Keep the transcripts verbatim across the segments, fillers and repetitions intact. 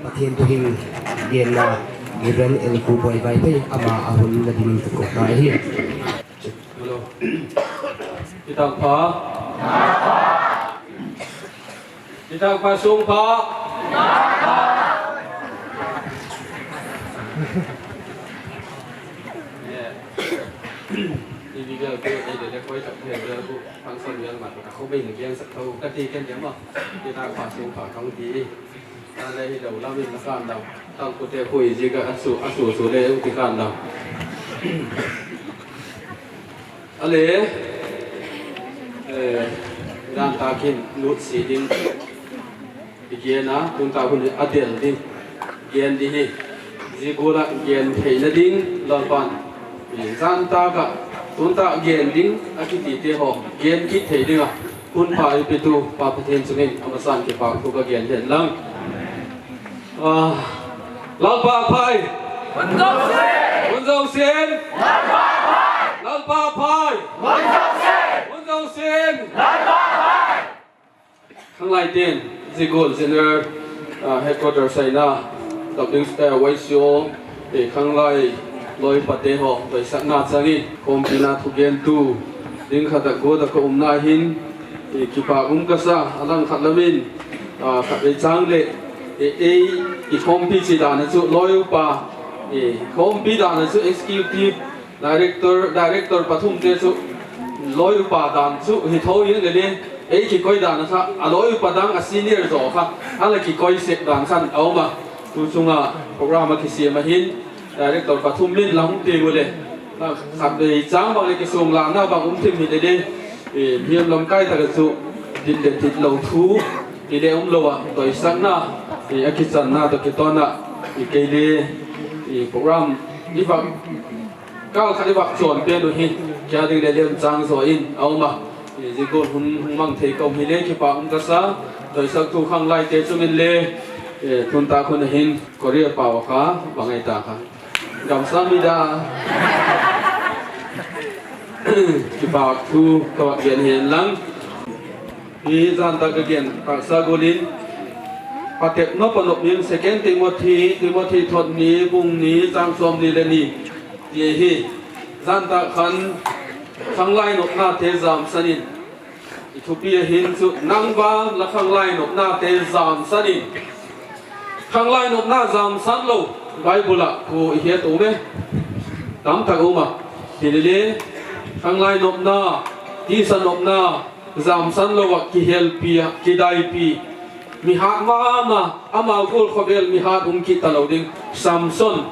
Pathian thu hin genna Reverend L. Kuboi Vaiphei ama a hun la dingin ka ko ta hi. Hello. Kitâk pha. Kitâk pha sung pha. Ti vi gal ku ei de le koi tak he gal ku function gal ma ka khawbei ni gen sak tho ka ti ken de ma. Kitâk pha sung pha ka hung ti. A le hi lo lam in la kan dau. Tang ku te pui zi ka a su a su su le u ti kan dau. A le, eh, dan tak in lut si ding. I gen a, tun tak hun a del ding. Gen di hi. Zia gual ah gen theina ding, Lalpa'n. I zan tak ah, tun tak gen ding, a kiti te haw. Gen kit thei ding a. Hun pha i pitu, Pa Pathian chung in, a masan kipak thu ka gen hen lang. Ah, Lalpa phai. Hun zosia in. Lalpa phai. Hun zosia in. Khanglaite'n, zia gual General, ah, Headquarter saina, W, eh, Y C O, eh, khanglai loi pate haw, doisakna chang in, khawmpina thugentu, ding khat ah guat ah ka umna hin, eh, kipak um ka sa, a lang khat lam in, ah, khat vei chang leh, eh, ei, i khawmpi chi dan a chu, loi upa, eh, khawmpi dan a chu, executive, Director, director pathum te chu loi upa dan chu hi tho in le le, ei kikoi dan a kha, a loi upa dang a senior zaw kha, a la kikoi sek dan khan a um a. Tu chung a program a kisiam a hin, director pathum min la hung ti u le, khat vei chang bang le kisuang lâkna bang um thim hi le le, eh, mial lam kai tak a chu, dit le dit lo thu, ti le um lo a, doisakna, eh, a kichanna tawh kitawn a, eh, kei le, eh, program, i vak, Kal khat i vak chuan pen u hi, kia ding le liam chang zaw in a um a. Zia gual hun hung mang thei ka um hi le kipak um ka sa, doisaktu khanglaite chung in le, eh, tun tak hun a hin Korea pau a kha, bang ai ta kha. Gamsa mi da. Kipak thu ka vak gen hen lang. Hi zan tak ka gen, taksa gual in, patep nop a nop in Second Timothy, Timothy thot ni, bung ni, chang sawmni le ni, ti hi, zan tak khan, khanglai nopnate zamsan in, i thupi a hin chu, nang vang la khanglai nopnate zamsan in, khanglai nopna zamsan lo, Bible ah kua i het um e, tam tak um a, hi le le, khanglai nopna, tisa nopna, zamsan lo ah kihelpi ah, kidaipi, mi hat ma ma, ama gual khawvel mi hat um kit talo ding, Samson,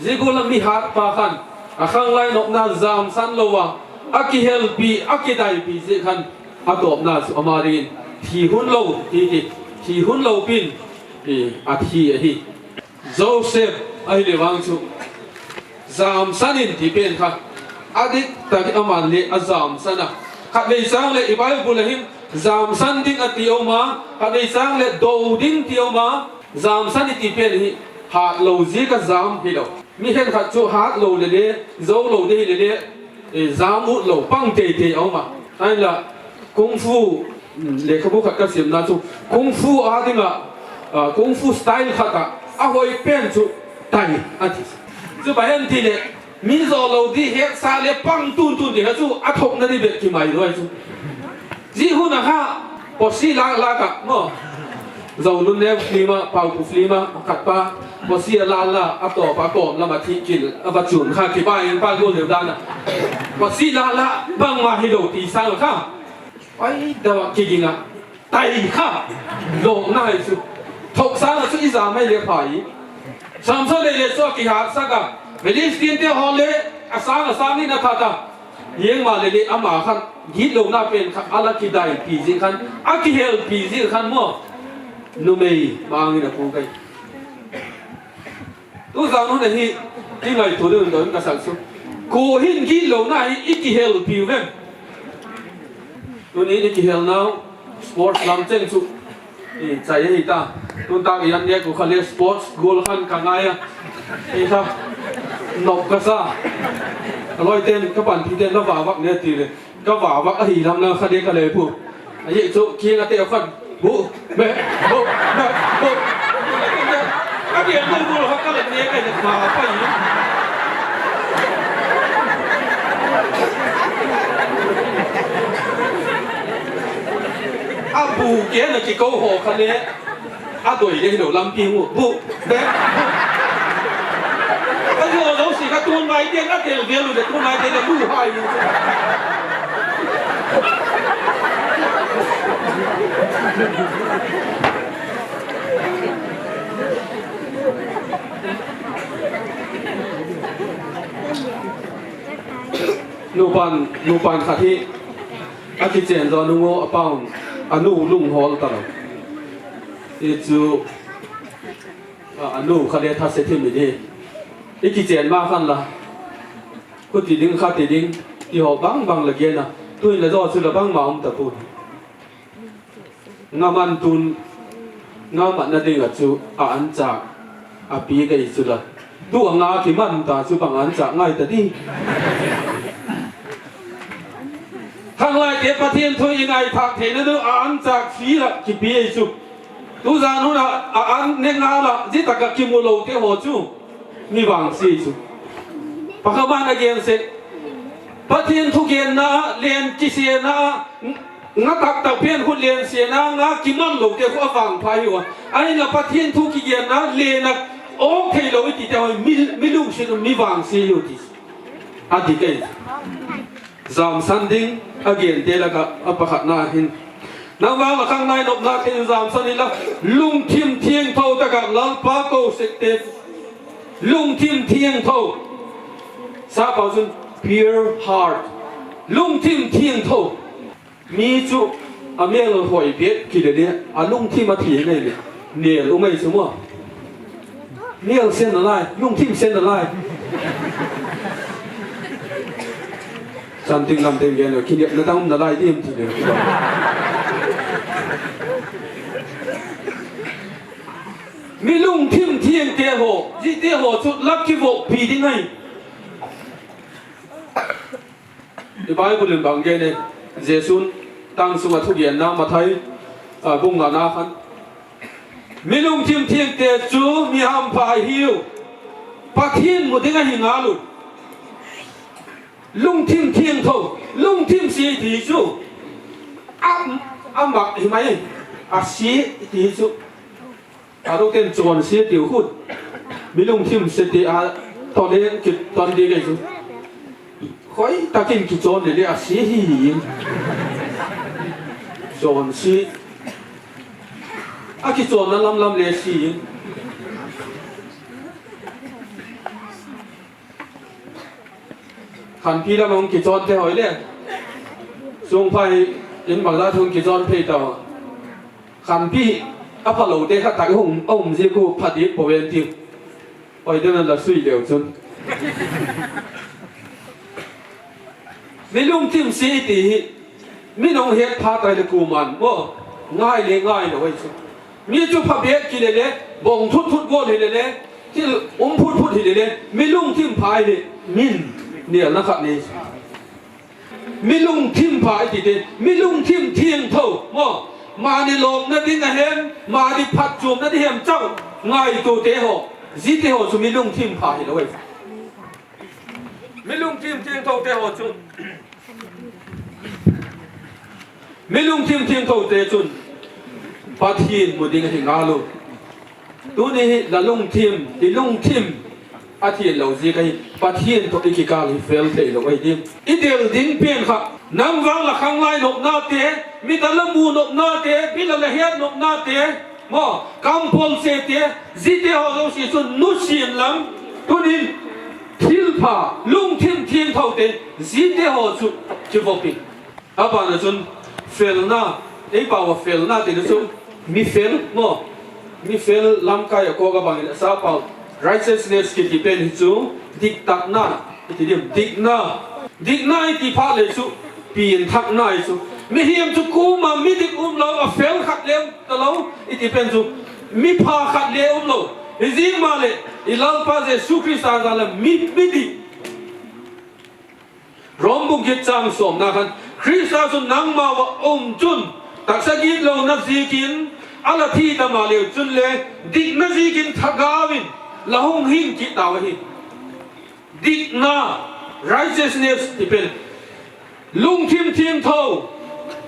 zia gual a mi hat pa khan, a khanglai nopna zamsan lo a, a kihelpi, a kidaipi ziak khan, a tawpna chu ama dingin, thi hun lo, ti ti, thi hun lo pin, a thi ahi. Joseph ahileh vang chu, zamsan in ti pen kha, a dik tak in ama'n le a zamsan a. Khatvei chang leh i Bible a hin, zamsan ding a ti um a, khatvei chang leh do ding ti um a, zamsan i ti pen hi, hat lo ziak a zam hilo. Mi khenkhat chu hat lo le le, zo lo ding hile le, zam ut lo, pang tei tei a um a. Ahinla, kung fu, lekhabu khat ka simna chu, kung fu â ding ah, kung fu style khat ah, a hoi pen chu, tai, a ti. Chu bang hem ti leh, mi zo lo di hetsa leh pang tun tun di kha chu, a thokna di bek kimai lo ai chu. Zia hun a kha, pawsi lâk lâk ah maw, Zolun neu film ah, Paupu film ah, khat pa, pawsi a lâk la, a tawp a kawm lam a thih kil, a va chun kha kibai in pa gual deu dan a. Pawsi lâk la, bangma hilo ti sâng kha. Ai, dawk kiging ah, tai kha, lawkna hi chu. Thok sâng ah chu i zam mai le pha i. Samson le le chu a kihatsak a, Philistinte haw le, a sâng a sâng in a that a. Ziang maleh le ama khan, gitlona pen kha a la kidaipi ziak khan, a kihelpi ziak khan maw, numei mang in a puk ai. Tuzan hun ahi, i ngaitua ding un doi ka sak chu, kua hin gitlona hi i kihelpiu em? Tuni i kihelnau, sports lam cheng chu, i chai ahi ta. Tun tak i an nêk u kha le sports goal khan ka ngai a, i kha, nop ka sa. A lawite'n ka panpite'n la va vak ne ti le, ka va vak ahi lam la kha le ka le pu. Ahi chu kiang a te khan, bu, me, bu, me, bu. Kei lo bul ha ka la ne ka ma pa i. A bu ke na kiko haw kha le. A doi le hilo lampi mu bu. Be. A lo lo si ka tun mai te na tel ve lu le tun mai te le bu hai lu. Nupa'n, nupa'n khat hi a kichen zaw nung u a paun a nu lunghawl ta lo. I chu a, a nu kha le tha se thim i ni. I kichen ma khan la. Khuti ding kha ti ding ti haw bang bang la gen a. Tuin la zaw chu la bang ma um ta pu. Nga man tun, nga matna ding ah chu a anchak a pi ka i chu la. Tu a nga kiman ta chu bang anchak ngai ta di. Khanglaite Pathian thu i ngaithâk theina ding a anchak pi la kipi ei chu. Tu zan hun a, a an ne nga la, zia tak ah kimu lote haw chu mi vangsia chu. Pakhat ban a gen sek. Pathian thugenna ah len kisiana ah, nga tak tak pen khu len siana nga kiman lote khu a vangpha hi ua. Ahinla Pathian thu kigenna len a awk theilo i tite haw mi, mi lungsiat mi vangsia hi u ti. A dik ei. Zamsan ding a gente lak ah a pakhatna hin, nang vang la khang nai nopna thei zamsan inla, lungthim thiangtho tak ah Lalpa ko sekte, lungthim thiangtho. Sap pau chun pure heart, lungthim thiangtho. Mi chu a mêl hoi bêk kile le, a lungthim a thi ngai le, nêl um ei chu maw. Nêl sen nalai, lungthim sen nalai. Chanting lam teng gen lo, kinepna dang um nalai diam ti le. Mi lungthim thiangte haw, ziate haw chu la kivoppi ding ahi. I Bible in bang gen e, Jesu'n tang sung ah thugenna Mathai, a, bung ngana khan, mi lungthim thiangte chu mi hampha ahiu, Pathian mu ding ahi ngal u. Lungthim thiangtho, lungthim sia ti chu, a, a mak hi mai, a sia ti chu. A dok ten chawnsia tiu khut. Mi lungthim sia ti a, tawh leng kiton ding ei chu. Khoi tak in kichawn le le a sia hi in. Chawnsia. A kichawnna lam lam le sia in. Khanpi lam hung kichawnte hoi le. Sungphai in bangzat hung kichawn thei ta. Khanpi a phalote kha tak hung a um ziak u pha dik pua en ti. Hoi den la sui leu chun. Mi lungthim sia ti hi, mi nung het pha tai le kuama'n maw, ngai le ngai lo ei chu. Mi chu pha bêk kile le, bawng thut thut gual hile le, thil um phut phut hile le, mi lungthim pha hile, min nêlna khat nei. Mi lungthim pha i tite, mi lungthim thiangtho maw, mani lawkna ding a hem, mani phatchuamna ding hem chau ngaituate haw, ziate haw chu mi lungthim pha hilo ei. Mi lungthim thiangthote haw chu, mi lungthim thiangthote chun Pathian mu ding ahi ngal u. Tuni hi la lungthim, i lungthim a thianglo ziak ahi, Pathian tawh i kikâl hi fel theilo ahi diam. I del ding pen kha, nang vang la khanglai nopnate, mit a la mu nopnate, bil a la het nopnate, maw, kampawlsete, ziate haw zosia chu nusiat lam, tunin thilpha, lungthim thiangthote, ziate haw chu kivop in. A ban ah chun felna, ei pau a felna ti chu mi fel maw, mi fel lamkai a kawk a bang in a sa pau, righteousness kiti pen hi chu diktakna, i ti diam, dikna, dikna i ti phat le chu pianthakna i chu. Mihing chu kuama mi dik um lo, a fel khat le um talo i ti pen chu, mi pha khat le um lo. Hi zing maleh i Lalpa Jesu Khrista jal a mi, mi dik Rom bung giat châng sawmna khan, Khrista chu nangmau ah um chun, taksa gitlona ziakin A la thi ta maleu chun le, dikna ziakin thagau in la hung hing kit tau ahi. Dikna, righteousness ti pen, lungthim thiangtho,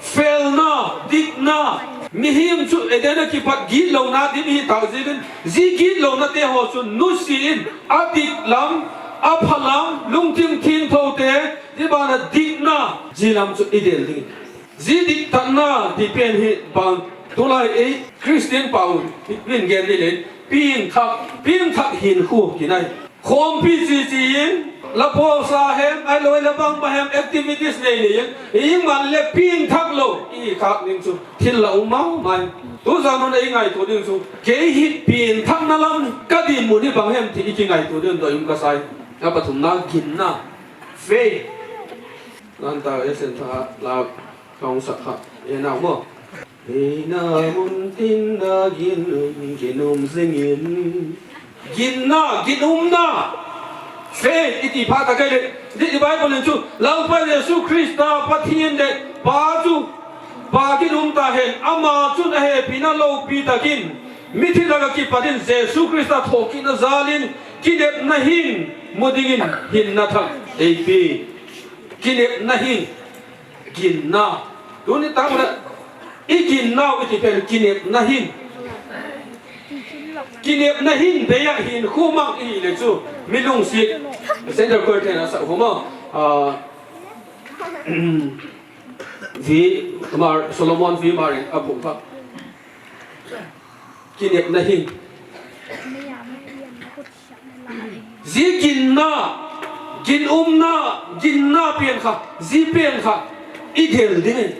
felna, dikna, mihing chu Eden a kipat gitlona dim hi tâk ziakin, zia gitlonate haw chu nusia in, a dik lam, a pha lam, lungthim thiangthote, zia ban ah dikna, zia lam chu i del ding. Zia diktatna ti pen hi bang, tulai ei Christian pau in gen ding leh, piangthak, piangthak hinkhua kinei. Khawmpi chi chi in, la pawsa hem, ahilo la bangma hem, activities nei nei in, i man le piangthak lo i khâk ding chu thil la um ma mai. Tuzan hun ei ngaitua ding chu, kei hi piangthakna lam ka dinmun hi bang hem ti i kingaitua ding doi um ka sai. A pathumna, ginna, faith. Lan ta, esen tha la ka hung sak kha, e nau maw. Eina mun tin a gin, ginum zing in. Ginna, ginumna. Faith i ti phat tak ah le, zia i Bible in chu Lalpa Jesu Khrista Pathian leh Pa chu, Pa ginum ta hen, ama chun a hepina lopi tak in mithi lak ah kipat in Jesu Khrista thawkitna jal in kinepna hing mu dingin hinna thak ei pia. Kinepna hing, ginna. Tuni tak ah i ginnau i ti pen kinepna hing. Kinepna hing bei ah hinkhua mang i hile chu, mi lungsiat, Sandra Coe ten a sak hum a, Solomon V. Mar in a bung kha. Kinepna hing. Zia ginna, ginumna, ginna pen kha, zia pen kha i del ding ahi.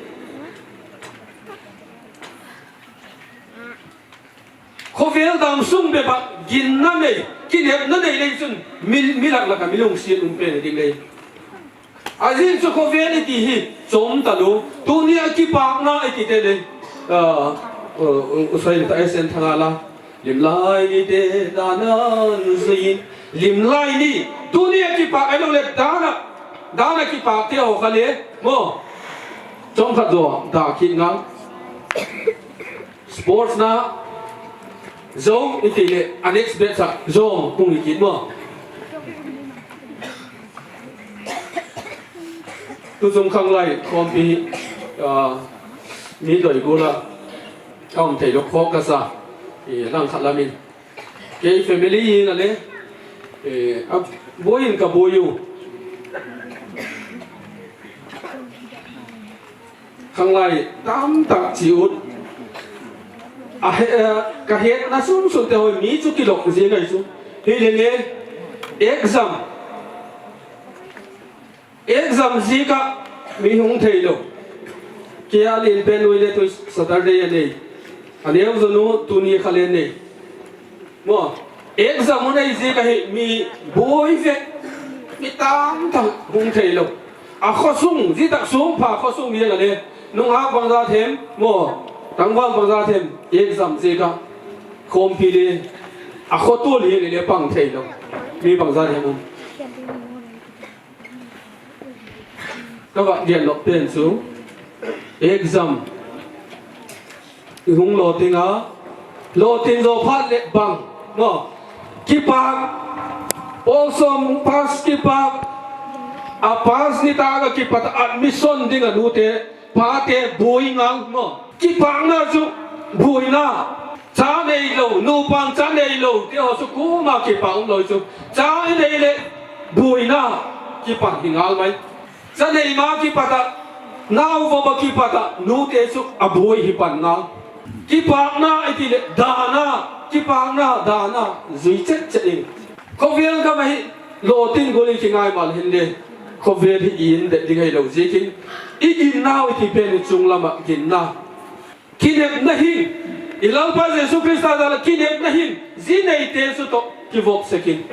Khawvel dang sung bep ah ginna nei, kinepna nei lei chun mi, mi lak lak ah mi lungsiat um pen ding lei. A zing chu khawvel i ti hi chawm talu, tuni a kipâkna i ti te le, u sai ta esen thanga la, limlai nite dan a zui, limlai ni, tuni a kipâk ahilo leh dan a, dan a kipâkte haw kha le maw, chawm khat zaw dak kit ngal. Sportsna zo i ti leh a next batch ah zawng hung hi kit maw. Tuchung khanglai khawmpi, mi doi gual ah ka um theilo khawk ka sa, langkhat lam in kei family in a le, buai in ka buai u. Khanglai tamtak chi ut, ka hetna sun sunte haw mi chu kilok ziang ahi chu. Hilele, exam, exam ziak ah mi hung theilo. Kei a lian pen nu le tu Saturday a nei, a neu zaw nu tuni kha le nei. Maw, exam hun ahi ziak ahi mi buai ve, mi tamtak hung theilo. A khawsung, zia tak sung pha khawsung hial a le, nunghak bangza them maw, tangval bangza them, exam ziak ah khawmpi le, a khawtual hial le pang theilo, mi bangza them um. Ka va gen nop pen chu, exam i hung lawting a, lawting zaw phat leh bang maw, kipâk, pawl sawm pass kipâk, a pass nitâk ah kipat admission ding a nute pate buai ngal maw. Kipâkna chu buaina, cha neilo, nupa'n cha neilo ti haw chu kuama kipâk umlo chu, cha i nei leh buaina kipan hi ngal mai. Cha nei ma kipat ah, nau vop ah kipat ah nute chu a buai hi pan ngal. Kipâkna i ti leh dan a, kipâkna dan a zui chet chet in. Khawvel gam ahi, lawting gual in kingai mal hinle, khawvel hi i in det ding ahilo ziakin, i ginnau i ti pen i chung lam ah ginna, kinepna hing, i Lalpa Jesu Khrista jal ah kinepna hing zia neite chu tawh kivop sek in.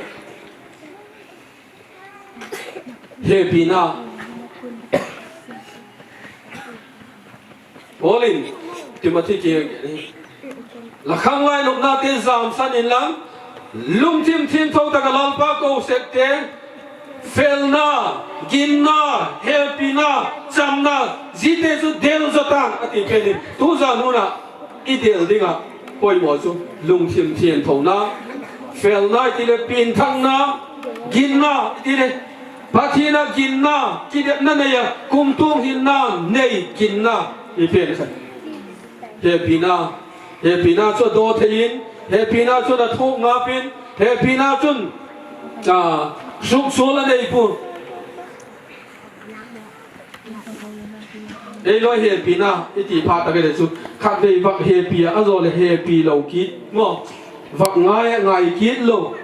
Hepina, Paul in Timothy kiang, la khanglai nopnate zamsan inla, lungthim thiangtho tak ah Lalpa ko sekte, felna, ginna, hepina, chamna, ziate chu del zaw tan a ti pen in. Tuzan hun ah I del ding ah poimaw chu lungthim thiangthona, felna i ti leh piangthakna, ginna i ti leh, Pathian ah ginna, kidepna nei a kumtuang hinna nei ginna i pen kha. Hepina, hepina chu a daw thei in, hepina chun a thuak ngap in, hepina chun, a, suksual a nei pua. Ei lawi hepina i ti phat tak leh chu, khatvei vak hepi a, a zaw leh hepi lo kit maw, vak ngai a, ngai kit lo.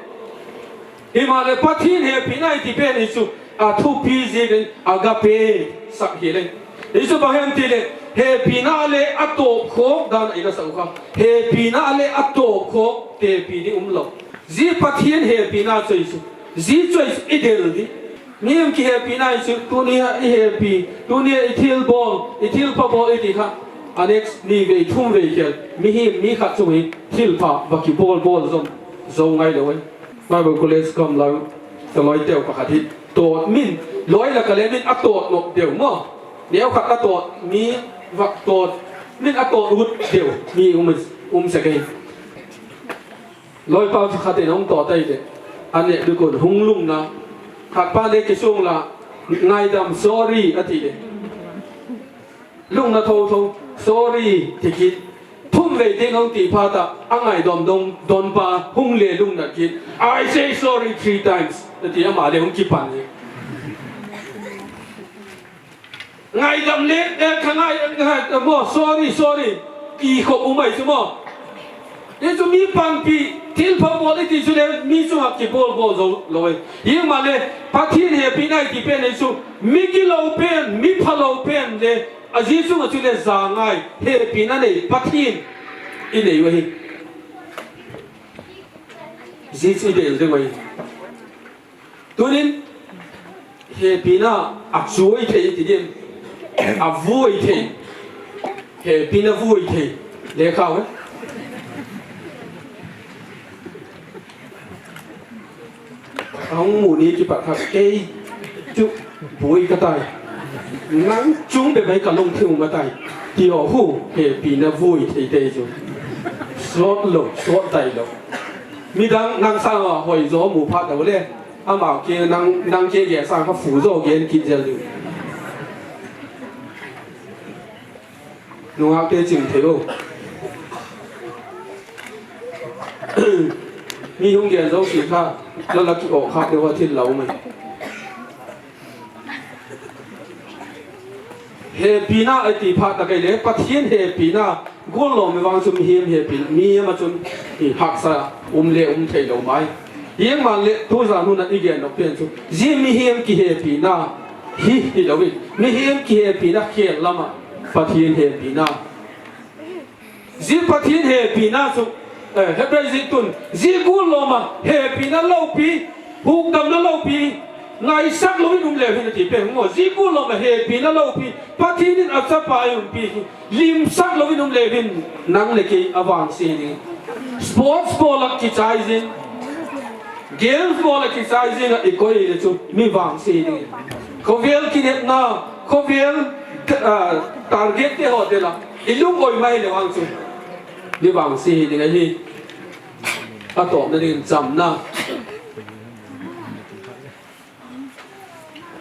Himaleh Pathian hepina i ti pen hi chu, a thupi ziakin agape sak hileh, hi chu bang hem ti leh, hepina leh a tawpkhawk dan a i la sak uh kha, hepina leh a tawpkhawk tepi ding um lo. Zia Pathian hepina chu i chu, zia chu i chu i del ding. Mihem kihepina i chu, tuni a i hepi, tuni a i thilbawl, i thilpha bawl i ti kha, a next ni vei thum vei khel, mihing mi khat chung hi thilpha va kibawl bawl zom zo ngai lo e. Bible College kam lau, ka lawiteu pakhat hi tawt min, lawi lak a le min a tawt nop deu maw. Neukhat a tawt mi, vak tawt min a tawt ut deu mi um, um sek ahi. Lawipa chu khat in a hung tawt tai leh, a nêk ding un hung lungna, khatpa le kisuang la, ngaidam, sorry a ti leh, lungna tho tho, sorry ti kit. Thum vei ding hung ti phat ah a ngaidam dong donpa hung le lungnat kit, I say sorry three times a ti, ama le hung kipan hi. Ngaidam le, e, ka ngai, ngai, maw, sorry, sorry, ti khop um ai chu maw. Hi chu mi panpi, thilpha bawl i ti chu le mi chung ah kibawl bawl zo lo e. Himaleh Pathian hepina i ti pen hi chu, mi gilo pen, mi phalo pen le, a zia chung ah chu le za ngai, hepina nei Pathian i nei u ahi. Zia chu i del ding ahi. Tunin, hepina a chuai thei ti diam, a vuai thei, hepina vuai thei, le khau e. A hung mu ni kipat kha kei chu buai ka tai, nang chung bep ahi ka lungthim um a tai, ti haw khu, hepina vuai thei te chu. Sawt lo, sawt dai lo. Midang nang sâng a hoi zaw mu phat lo le, amau kiang, nang, nang kiang gen sâng kha fu zaw gen kit zel ding. Nungakte ching thei lo. Mi hung gen zosia kha, la la ki awk kha deu a thil lau mai. Hepina a ti phat tak ahile, Pathian hepina, guallawm i vang chu mihem hepi, mihem ah chun haksa um le um theilo mai. Himaleh tuzan hun a i gen nop pen chu, zia mihem kihepina hi hilo in, mihem kihepina khêl lam ah Pathian hepina. Zia Pathian hepina chu, eh, Hebrai ziaktun, zia guallawm ah hepina lopi, hukdamna lopi ngaisak lo in um leu hin a ti pen maw. Zia guallawm ah hepina lopi, Pathian in a chapa ei umpi hi limsak lo in um leu hin, nang leh kei a vangsia ding. Sports bawl ah kichai zing, games bawl ah kichai zing ah i koi le chu mi vangsia ding. Khawvel kinepna, khawvel, ah, targette haw del ah i lung oi mai leu vang chu mi vangsia ding ahi. A tawpna dingin chamna.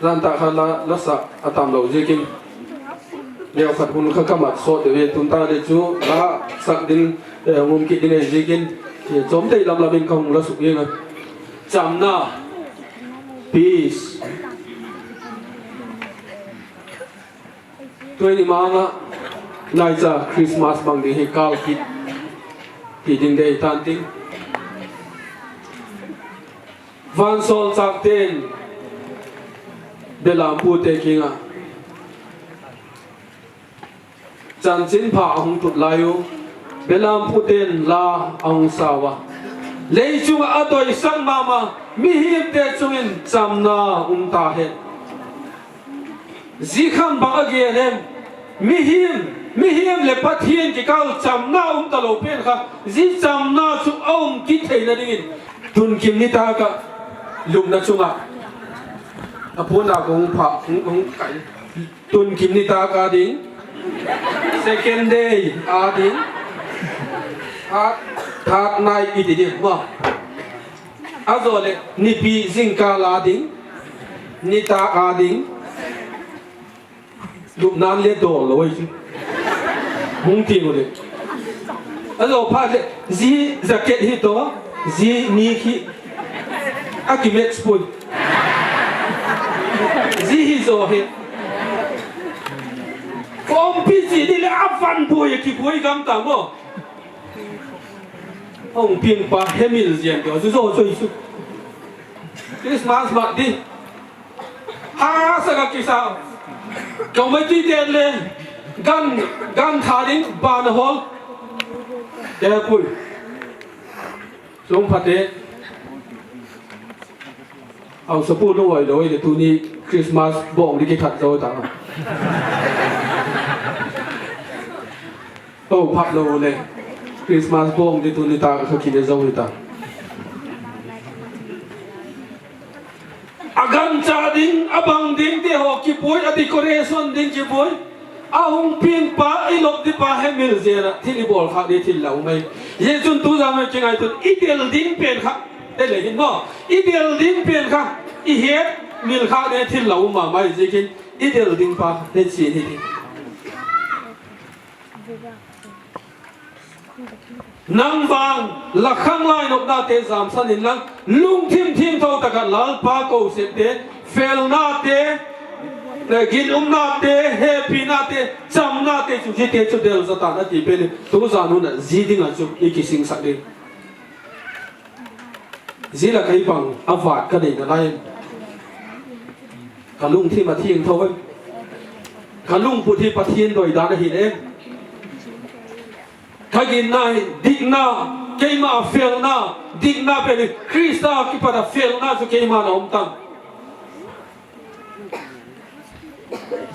Zan tak kha la, la sak a tam lo ziakin, neukhat hun kha ka mat sawt deu e, tun ta le chu la sak ding, eh, ngum kit ding ahi ziakin, chawm thei lam lam in ka hung la suk ing a. Chamna, peace. Tu'hin i ma-âng ah laicha Christmas bang ding hi kâl kit ti ding dei tan ting. Vansawlchâkte'n belampute kiang ah chanchinpha a hung tut lai u, belampute'n la a hung sau a, lei chung ah a doisak ma ma mihingte chung in chamna um ta hen. Zia khan bang a gen em? Mihing, mihing leh Pathian kikâl chamna um talo pen kha, zia chamna chu a um kit theina dingin, tunkim nitâk ah lupna chung ah, a puan a ka hung pha, hung, hung kai, tunkim nitâk â ding, second day â ding, Thak, thak nai i ti ding maw. A zaw leh nipi zingkâl a ding, nitâk a ding, lupna'n le dawl lo ai chu. Hung ti u leh, a zaw phat leh, zia jacket hi tawh, zia ni hi a ki match puai. Zia hi zaw hi. Kawmpi chi di leh a van buai a kibuai gam ta maw. Hung piangpa hemil ziang tawh chu zaw chu chu. Christmas mat di. Ha sa ka kisa. Committee te le gan, gan tha ding ban a hawl. Te pui. Sung phate. Au sapu lo ai lo le tuni Christmas bawng di kithat zo ta. Au phat lo le. Christmas bawng di tuni ta kha kile zo hi ta. A gancha ding, a bang dingte haw kibuai, a decoration ding kibuai. A hung piangpa, i lop dipa hemil ziang a thil i bawl khâk di thil la um ai. Zia chun tu zan a kingaitua i del ding pen kha, te le hin maw, i del ding pen kha, i hetmil khâk di thil la um ma mai ziakin, i del dingpa hechian hi ti. Nang vang la khang lai nopnate zamsan inlang, lungthim thiangtho tak ah Lalpa ko septe, felnate, ginumnate, hepinate, chamnate chu, ziate chu del zaw tan a ti pen in, tu zan hun ah zia ding ah chu i kisingsak ding. Zia la kei bang a vât ka nei nalai em? Ka lungthim a thiangtho em? Ka lungput hi Pathian doi dan ahi em? Ka ginna hi dikna, keima felna, dikna pen hi Khrista kipat a felna chu keima'n a um tam?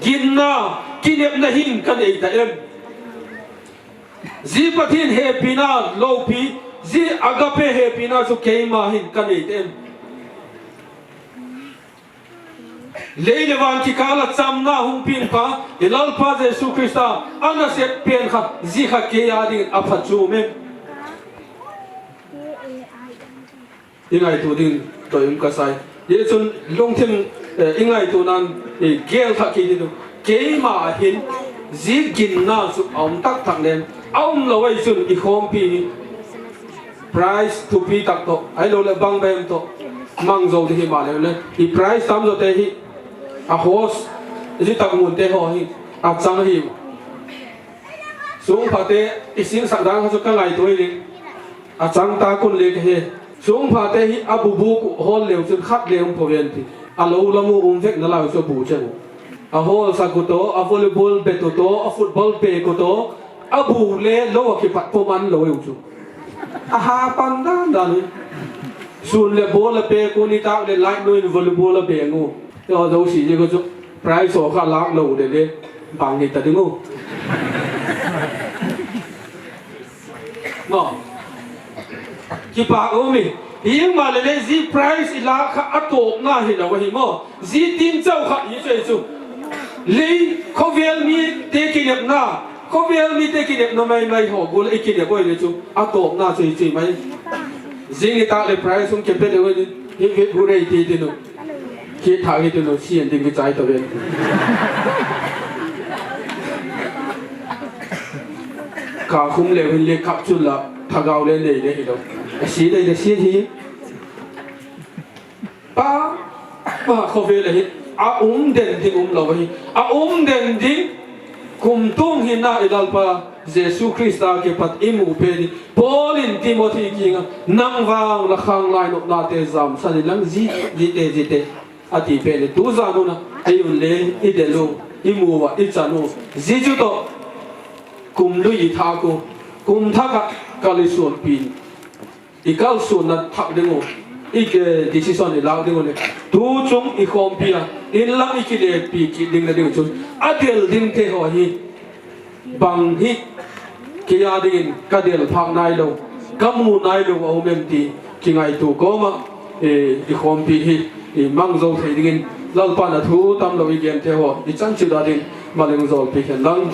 Ginna, kinepna hin ka nei ta em? Zia Pathian hepina lopi, zia agape hepina chu keima hin ka nei ta em? Lei leh van kikâl ah chamna hung piangpa i Lalpa Jesu Khrista a nasep pen kha, zia kha kei â dingin a phachuam em? I ngaitua ding toi um ka sai. Zia chun lungthim, i ngaituana'n, i gel thak kit ding uh. Keima ah hin zia ginna chu a um tak tak lem, a um lo ai chun i khawmpi hi prize thupi tak tawh ahiloleh bang bang tawh mang zo ding himaleh le, i prize tam zawte hi a host, zia tak munte haw hi a chang ahi. Sungphate i singsak dan kha chu ka ngaitua hi ding, a chang ta kun le ka he. Sungphate hi a bu bûk uh hawl leu chun khat le um pua ven ti. A lo lam u um vekna lai chu a bu chen uh. A hawlsak uh tawh, a volleyball bet uh tawh, a football pêk uh tawh, a bu le lo ah kipat pua man lo u chu. A ha pan dan dan hi. Sûn leh ball a pêk uh, nitâk leh light nu in volleyball a beng u. Te haw zosia ziak a chu prize haw kha lâk lo le le bang hi ta ding u. Maw, kipâk um i, himaleh le zia prize i lâk kha a tawpna hilo ahi maw. Zia tin chau kha i chu, i chu lei, khawvel mite kinepna, khawvel mite kinepna mai mai haw gual i kinep ui le chu a tawpna chu i chu mai. Zing i tâk leh prize hung kipe le ui, hi vit gu rei ti tin u. Khi tha hi tin u, sian ding kichai ta ven. Ka khum leu hin le kap chun la thagau le nei le hilo. A si dei le si hi. Pa, pa khawvel ahi, a um den ding um lo ahi. A um den ding, kumtuang hinna i Lalpa Jesu Khrista kipat i mu pen hi. Paul in Timothy kiang ah, nang vang la khang lai nopnate zamsan inlang, zi, zite, zite, a ti pen hi. Tu zan hun ah ei un le i del u, i mu ua, i chan u, zia chu tawh kum lui i thâk u, kum thak ah kal i suanpi, i kalsuanna thak ding u, i decision i lâk ding u le, tu chung i khawmpi a inlang i kilepi kit dingna ding chun a del dingte haw hi bang hi kei â dingin ka del phâk nailo, ka mu nailo a um em ti kingaitua kawm ah, i khawmpi hi i mang zo thei dingin Lalpa'n a thu tamlo i gente haw i chan chiat a ding maleng zawlpi hen lang.